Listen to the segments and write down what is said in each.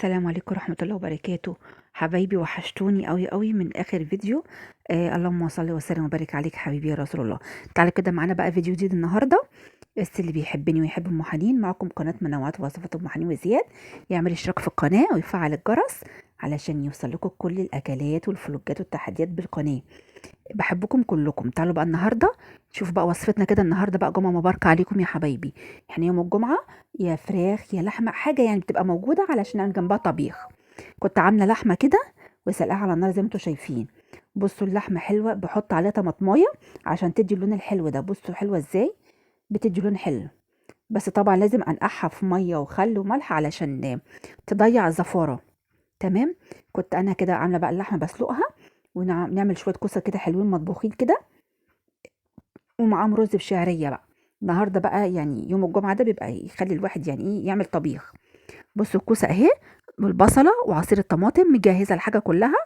السلام عليكم ورحمة الله وبركاته. حبايبي وحشتوني قوي قوي من اخر فيديو. اللهم صل وسلم وبارك عليك حبيبي يا رسول الله. تعالوا كده معانا بقى فيديو جديد النهارده. بس اللي بيحبني ويحب ام حنين، معاكم قناة منوعات وصفات ام حنين وزياد، يعمل اشتراك في القناة ويفعل الجرس علشان يوصل لكم كل الاكلات والفلوجات والتحديات بالقناة. بحبكم كلكم. تعالوا بقى النهارده نشوف بقى وصفتنا كده. النهارده بقى جمعه مباركة عليكم يا حبايبي. احنا يوم الجمعة يا فراخ يا لحمه، حاجة يعني بتبقى موجودة علشان نعمل جنبها طبيخ. كنت عامله لحمه كده وسلقاها على النار زي ما انتم شايفين. بصوا اللحمة حلوة، بحط عليها طماطمايه عشان تدي اللون الحلو ده. بصوا حلوة ازاي، بتدي لون حلو. بس طبعا لازم انقعها في مية وخل وملح علشان تضيع الزفاره. تمام. كنت انا كده عامله بقى اللحمة بسلقها، ونعمل شوية كوسة كده حلوين مطبوخين كده، ومعاهم رز بشعريه بقى. النهارده بقى يعني يوم الجمعة ده بيبقى يخلي الواحد يعني ايه يعمل طبيخ. بصوا الكوسه اهي والبصله وعصير الطماطم، مجهزة الحاجة كلها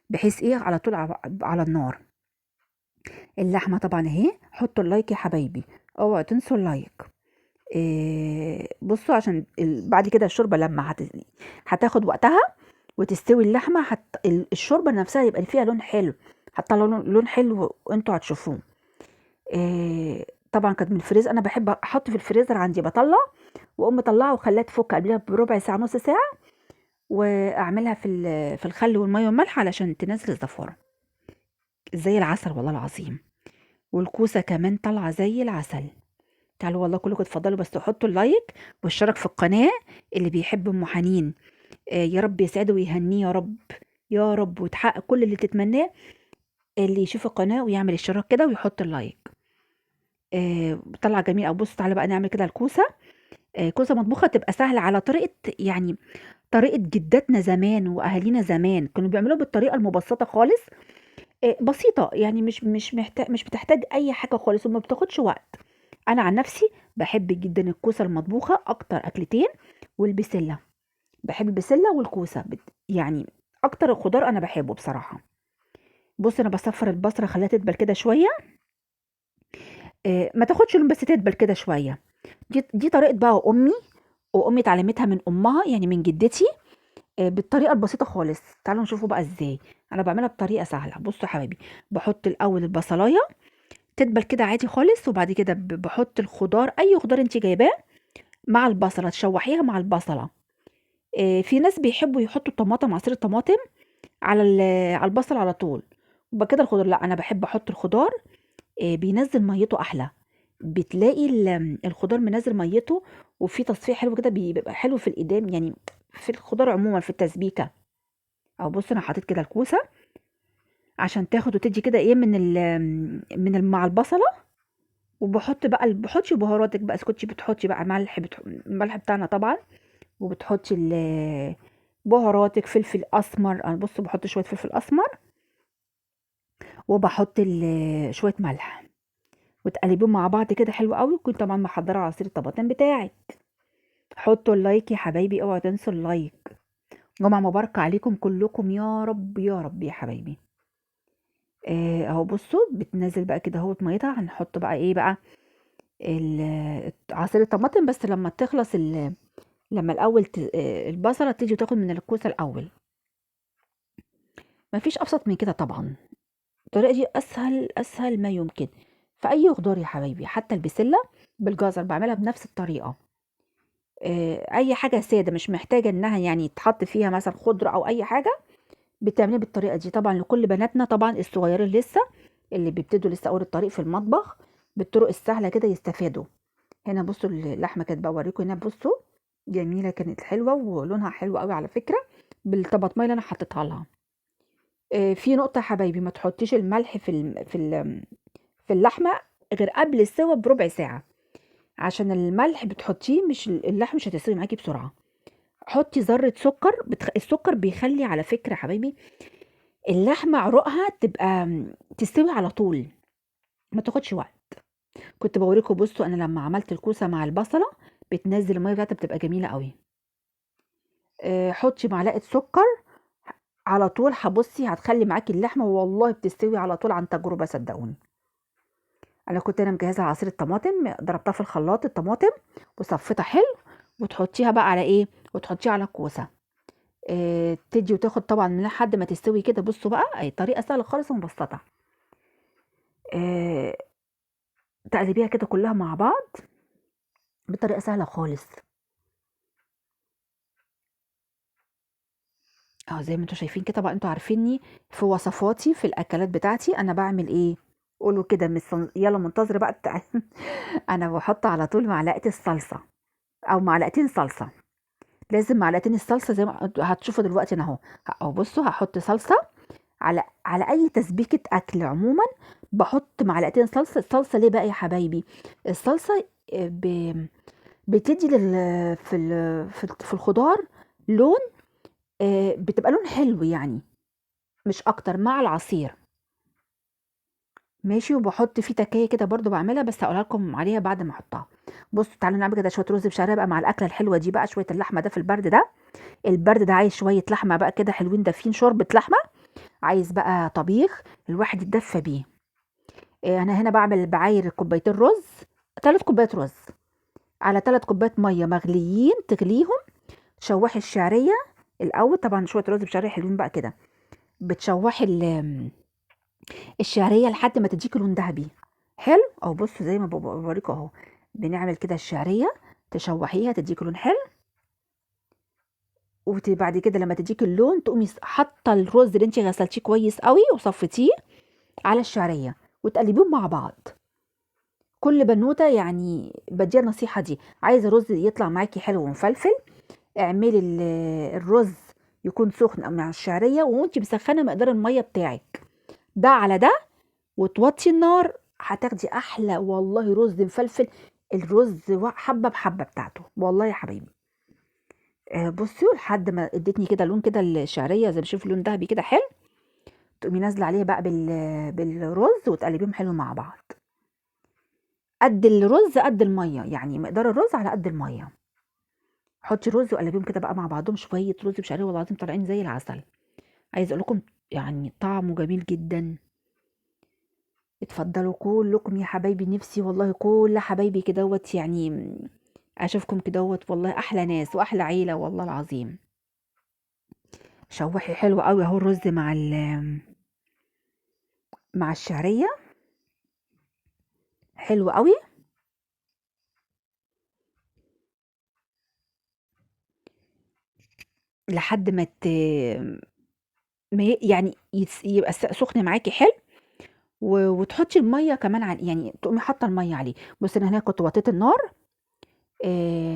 بحيث ايه على طول على النار. اللحمة طبعا اهي. حطوا ال like يا حبايبي، اوعوا تنسوا ال like. إيه بصوا عشان بعد كده الشوربة لما هتاخد وقتها وتستوي اللحمة، الشوربة نفسها يبقى فيها لون حلو، هتطلع لون حلو وانتوا هتشوفوه. إيه طبعا كانت من الفريزر، انا بحب احط في الفريزر عندي، بطلع واقوم مطلعه وخليها تفك قبلها بربع ساعة نص ساعة، واعملها في الخل والمية والملح علشان تنزل الزفاره زي العسل والله العظيم. والكوسه كمان طالعه زي العسل. تعالوا والله كلكم اتفضلوا، بس تحطوا ال like واشترك في القناة. اللي بيحب ام حنين يا رب يسعده ويهنيه يا رب يا رب، وتحقق كل اللي تتمناه. اللي يشوف القناة ويعمل اشتراك كده ويحط ال like. طلع جميل. او بصوا تعالوا بقى نعمل كده الكوسه. كوسة مطبوخه تبقى سهلة على طريقه، يعني طريقه جداتنا زمان واهالينا زمان كانوا بيعملوها بالطريقة المبسطه خالص. بسيطة يعني، مش بتحتاج اي حاجة خالص وما بتاخدش وقت. انا عن نفسي بحب جدا الكوسه المطبوخه اكتر اكلتين، والبسله. بحب البسله والكوسه، يعني اكتر الخضار انا بحبه بصراحة. بص انا بصفر البصله، خليها تدبل كده شوية. ما تاخدش لون بس تدبل كده شوية. دي طريقه بقى امي، وامي اتعلمتها من امها يعني من جدتي، بالطريقة البسيطة خالص. تعالوا نشوفوا بقى ازاي انا بعملها بطريقة سهلة. بصوا يا حبايبي، بحط الاول البصلايه تدبل كده عادي خالص، وبعد كده بحط الخضار، اي خضار انت جايباه مع البصله، تشوحيها مع البصله. في ناس بيحبوا يحطوا الطماطم، عصير الطماطم على البصل على طول، وبعد كده الخضار. لا انا بحب احط الخضار، بينزل ميته احلى. بتلاقي الخضار منزل ميته، وفي تصفية حلو كده، بيبقى حلو في الإدام يعني في الخضار عموما في التسبيكه. او بص انا حطيت كده الكوسه عشان تاخد وتدي كده ايه من مع البصله. وبحط بقى، بحطي بهاراتك بقى، اسكتي بتحطي بقى ملح، الملح بتاعنا طبعا، وبتحطي بهاراتك، فلفل اسمر. انا بصوا بحط شوية فلفل اسمر، وبحط شوية ملح، وتقلبيهم مع بعض كده حلو قوي. وكنت طبعا محضرة عصير الطماطم بتاعك. حطوا ال like يا حبايبي، اوعوا تنسوا ال like. جمعه مباركة عليكم كلكم يا رب يا رب يا حبايبي. اهو بصوا بتنزل بقى كده اهوت ميتها. هنحط بقى ايه بقى عصير الطماطم، بس لما تخلص لما الاول البصله تيجي وتاخد من الكوسه الاول. مفيش ابسط من كده طبعا. الطريقة دي اسهل ما يمكن في اي خضار يا حبايبي. حتى البسله بالجزر بعملها بنفس الطريقة. اي حاجة ساده مش محتاجه انها يعني تحط فيها مثلا خضرة او اي حاجة، بتعمليها بالطريقة دي. طبعا لكل بناتنا طبعا الصغيرين لسه اللي بيبتدوا لسه اول الطريق في المطبخ، بالطرق السهلة كده يستفادوا. هنا بصوا اللحمة كانت بوريكم هنا، بصوا جميلة، كانت حلوة ولونها حلو قوي على فكرة بالطماطميه اللي انا حطيتها لها. في نقطة يا حبايبي، ما تحطيش الملح في اللحمة غير قبل السوا بربع ساعة، عشان الملح بتحطيه مش اللحمة مش هتستوي معاكي بسرعة. حطي ذره سكر، السكر بيخلي على فكرة يا حبايبي اللحمة عروقها تبقى تستوي على طول، ما تاخدش وقت. كنت بوريكم بصوا انا لما عملت الكوسه مع البصله بتنزل المية بتاعتها بتبقى جميلة قوي. حطي معلقه سكر على طول، هبصي هتخلي معاكي اللحمة والله بتستوي على طول عن تجربه صدقوني. انا كنت مجهزة عصير الطماطم، ضربتها في الخلاط الطماطم وصفيتها حلو، وتحطيها بقى على ايه، وتحطيها على الكوسه. تدي وتاخد طبعا من لحد ما تستوي كده. بصوا بقى اهي طريقه سهلة خالص ومبسطه. آه، تقلبيها كده كلها مع بعض بطريقة سهلة خالص. اهو زي ما انتوا شايفين كده. طبعا انتوا عارفيني في وصفاتي في الاكلات بتاعتي انا بعمل ايه، قولوا كده يلا منتظره بقى انا بحط على طول معلقه الصلصه او معلقتين صلصه، لازم معلقتين الصلصه زي ما هتشوفوا دلوقتي انا اهو. اهو بصوا هحط صلصه على اي تسبيكه اكل عموما، بحط معلقتين صلصه. الصلصه ليه بقى يا حبايبي؟ الصلصه بتدي في الخضار لون، بتبقى لون حلو يعني، مش اكتر مع العصير. ماشي. وبحط فيه تكايه كده برضو بعملها، بس هقولها لكم عليها بعد ما احطها. بصوا تعالوا نعمل كده شوية رز بشعريه بقى مع الاكلة الحلوة دي بقى، شوية اللحمة ده في البرد ده، البرد ده عايز شوية لحمه بقى كده حلوين دافين، شوربة لحمه، عايز بقى طبيخ الواحد يتدفى بيه. انا هنا بعمل بعاير كوبايتين رز، 3 كوبايات رز على 3 كوبايات مية مغليين، تغليهم. تشوحي الشعرية الاول طبعا، شوية رز بشعريه حلوين بقى كده، بتشوحي الشعرية لحد ما تديكي لون ذهبي حلو. اهو بصوا زي ما بوريكم اهو، بنعمل كده الشعرية تشوحيها تديكي لون حلو، وبعد كده لما تديكي اللون تقومي حاطه الرز اللي انت غسلتيه كويس قوي وصفيتيه على الشعرية وتقلبيهم مع بعض. كل بنوته يعني بديها النصيحة دي، عايزه رز يطلع معاكي حلو ومفلفل، اعملي الرز يكون سخن مع الشعرية وانت مسخنه مقدار المية بتاعك ده على ده، وتوطي النار، هتاخدي احلى والله رز مفلفل. الرز حبه بحبه بتاعته والله يا حبايبي. بصوا لحد ما ادتني كده لون كده الشعرية زي ما شوفوا لون ذهبي كده حلو، تقومي نازله عليها بقى بالرز وتقلبيهم حلو مع بعض. قد الرز قد المية، يعني مقدار الرز على قد المية. حطي رز وقلبيهم كده بقى مع بعضهم، شوية رز بشعريه والله العظيم طالعين زي العسل. عايزه اقول لكم يعني طعمه جميل جدا. اتفضلوا كلكم يا حبايبي، نفسي والله كل حبايبي كدهوت يعني اشوفكم كدهوت، والله احلى ناس واحلى عيله والله العظيم. شوحي حلو قوي اهو الرز مع الشعرية حلو قوي. لحد ما يعني يبقى سخن معاكي حلو، وتحطي المية كمان يعني تقومي حاطه المية عليه. بصي انا هنا كنت وطيت النار،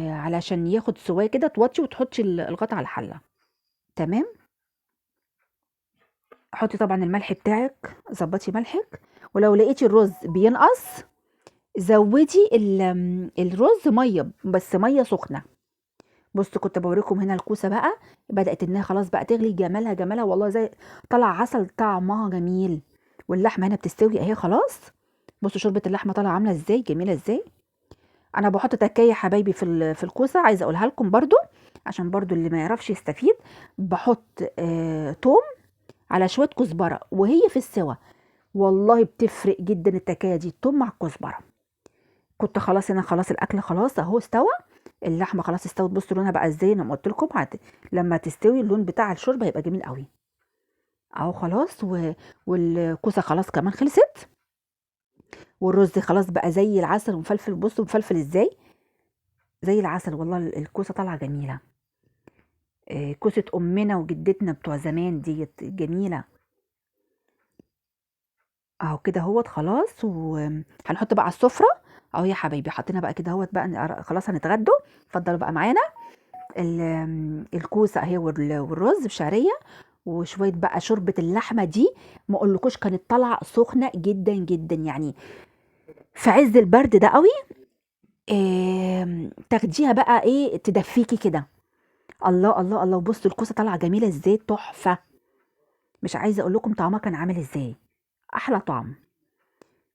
علشان ياخد سواه كده، توطي وتحطي الغطا على الحلة. تمام. حطي طبعا الملح بتاعك، ظبطي ملحك، ولو لقيتي الرز بينقص زودي الرز مية، بس مية سخنة. بصوا كنت بوريكم هنا الكوسه بقى بدات انها خلاص بقى تغلي، جمالها جمالها والله زي طلع عسل، طعمها جميل. واللحمة هنا بتستوي اهي خلاص. بصوا شوربة اللحمة طالعه عامله ازاي، جميلة ازاي. انا بحط تكايه حبايبي في الكوسه، عايزه اقولها لكم برده عشان برده اللي ما يعرفش يستفيد. بحط توم على شوية كزبره وهي في السوا، والله بتفرق جدا التكايه دي، التوم مع الكزبره. كنت خلاص هنا خلاص الاكل خلاص اهو استوى، اللحمة خلاص استوت. بصوا لونها بقى ازاي، انا ما قلت لكم لما تستوي اللون بتاع الشوربة هيبقى جميل قوي اهو خلاص. والكوسه خلاص كمان خلصت، والرز خلاص بقى زي العسل ومفلفل. بصوا مفلفل ازاي، زي العسل والله. الكوسه طالعه جميلة، كوسة امنا وجدتنا بتوع زمان ديت جميلة اهو كده اهوت خلاص. وهنحط بقى على السفرة اهو يا حبايبي، حطينا بقى كده اهوت بقى خلاص هنتغدوا. اتفضلوا بقى معانا الكوسه اهي والرز بشعريه وشوية بقى شوربة اللحمة دي، ما اقولكوش كانت طالعه سخنة جدا جدا، يعني في عز البرد ده قوي. تاخديها بقى ايه تدفيكي كده. الله الله الله. وبصوا الكوسه طالعه جميلة ازاي، تحفة، مش عايزه اقول لكم طعمها كان عامل ازاي، احلى طعم.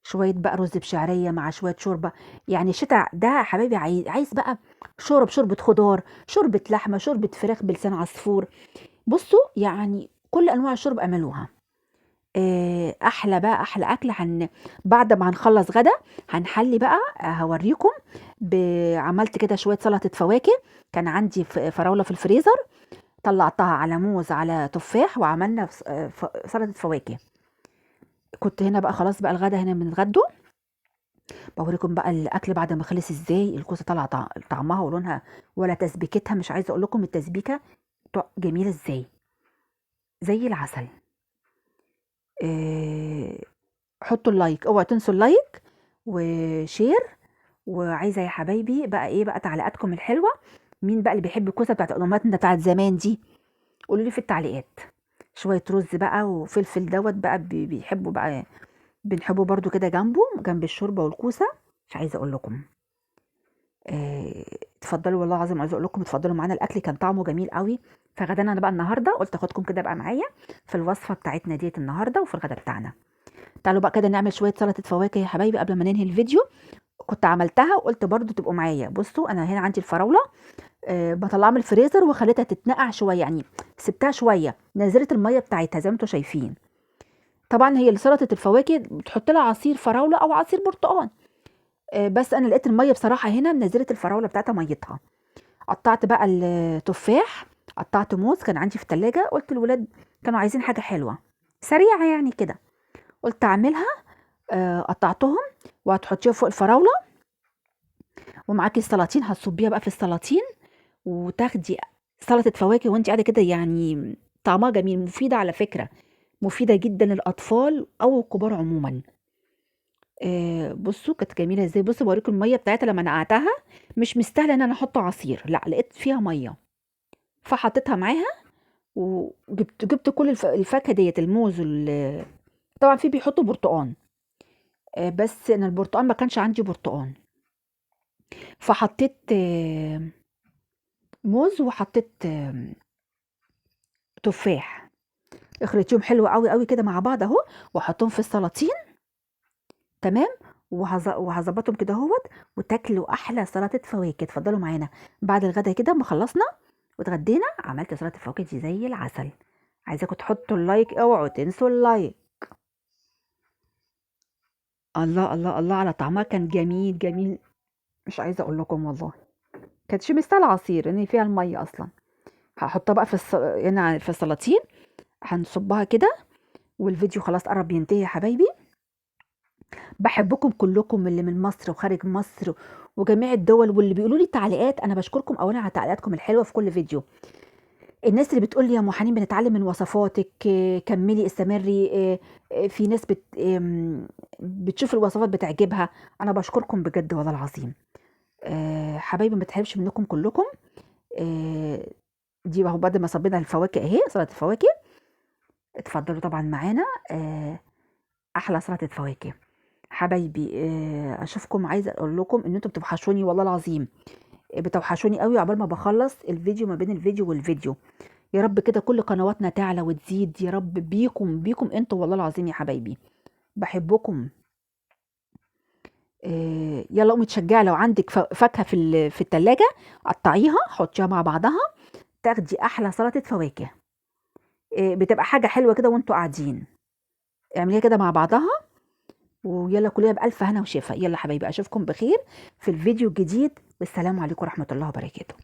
شوية بقى رز بشعريه مع شوية شوربة، يعني الشتاء ده يا حبايبي عايز بقى شوربة خضار، شوربة لحمه، شوربة فراخ بلسان عصفور. بصوا يعني كل انواع الشوربة اعملوها. احلى بقى، احلى اكل. بعد ما هنخلص غدا هنحلي بقى، هوريكم عملت كده شوية سلطة فواكه، كان عندي فراوله في الفريزر، طلعتها على موز على تفاح، وعملنا سلطة فواكه. كنت هنا بقى خلاص بقى الغدا هنا بنتغدوا. بوريكم بقى الاكل بعد ما خلص ازاي. الكوسه طالعه طعمها ولونها ولا تسبيكتها، مش عايزه اقول لكم التسبيكه جميلة ازاي، زي العسل. حطوا ال like، اوعوا تنسوا ال like و share. وعايزه يا حبايبي بقى ايه بقى تعليقاتكم الحلوة. مين بقى اللي بيحب الكوسه بتاعت امهاتنا بتاعت زمان دي؟ قولوا لي في التعليقات. شوية رز بقى وفلفل دوت بقى بيحبوا بقى، بنحبه برضو كده جنبه، جنب الشوربة والكوسه. مش عايزه اقول لكم. اتفضلوا والله العظيم عايزه اقول لكم اتفضلوا معانا، الاكل كان طعمه جميل قوي. فغدانا انا بقى النهارده قلت اخدكم كده بقى معايا في الوصفة بتاعتنا ديت النهارده وفي الغدا بتاعنا. تعالوا بقى كده نعمل شوية سلطة فواكه يا حبايبي قبل ما ننهي الفيديو. كنت عملتها وقلت برضو تبقوا معايا. بصوا انا هنا عندي الفراوله، بطلعها من الفريزر وخليتها تتنقع شوية، يعني سبتها شوية نزلت المية بتاعتها زي ما انتم شايفين. طبعا هي سلطة الفواكه بتحط لها عصير فراوله او عصير برتقال، بس انا لقيت المية بصراحة هنا نزلت الفراوله بتاعتها ميتها. قطعت بقى التفاح، قطعت موز كان عندي في التلاجة، قلت الولاد كانوا عايزين حاجة حلوة سريعة يعني كده، قلت اعملها. قطعتهم وهتحطيها فوق الفراوله، ومعاكي السلاطين هتصبيها بقى في السلاطين، وتاخدي سلطة فواكه وانت قاعدة كده، يعني طعمها جميل، مفيدة على فكرة، مفيدة جدا للاطفال او الكبار عموما. بصوا كانت جميلة ازاي. بصوا بوريكم المية بتاعتها لما نقعتها، مش مستاهلة ان انا احط عصير، لا لقيت فيها مية فحطيتها معاها. وجبت كل الفاكهة ديت، الموز طبعا في بيحطوا برتقان، بس انا البرتقان ما كانش عندي برتقان، فحطيت موز وحطيت تفاح. اخلطيهم حلو قوي قوي كده مع بعض اهو، وحطهم في السلاطين تمام، وهظبطهم كده اهوت، وتاكلوا احلى سلطة فواكه. اتفضلوا معانا بعد الغدا كده ما خلصنا واتغدينا، عملت سلطة الفواكه دي زي العسل. عايزاكم تحطوا ال like، اوعوا تنسوا ال like. الله الله الله على طعمها، كان جميل جميل، مش عايزه اقول لكم والله. كانتش مستاهلة عصير لان فيها المية اصلا. هحطها بقى في هنا في السلاطين، هنصبها كده. والفيديو خلاص قرب ينتهي يا حبايبي. بحبكم كلكم اللي من مصر وخارج مصر وجميع الدول، واللي بيقولوا لي تعليقات، انا بشكركم اولا على تعليقاتكم الحلوة في كل فيديو. الناس اللي بتقول لي يا ام حنين بنتعلم من وصفاتك، كملي استمري، في ناس بتشوف الوصفات بتعجبها، انا بشكركم بجد والله العظيم. حبايبي ما تحرمش منكم كلكم. دي اهو بعد ما صبينا الفواكه اهي سلطة الفواكه، اتفضلوا طبعا معانا احلى سلطة فواكه حبايبي. اشوفكم، عايزه اقول لكم ان انتوا بتوحشوني والله العظيم، بتوحشوني قوي عقبال ما بخلص الفيديو، ما بين الفيديو والفيديو. يا رب كده كل قنواتنا تعلى وتزيد يا رب، بيكم بيكم انتوا والله العظيم يا حبايبي، بحبكم. يلا قومي تشجعي، لو عندك فاكهة في التلاجة قطعيها حطيها مع بعضها، تاخدي احلى سلطة فواكه. بتبقى حاجة حلوة كده وانتوا قاعدين، اعمليها كده مع بعضها. ويلا كلنا بألف هنا وشفا. يلا حبايبي اشوفكم بخير في الفيديو الجديد، والسلام عليكم ورحمة الله وبركاته.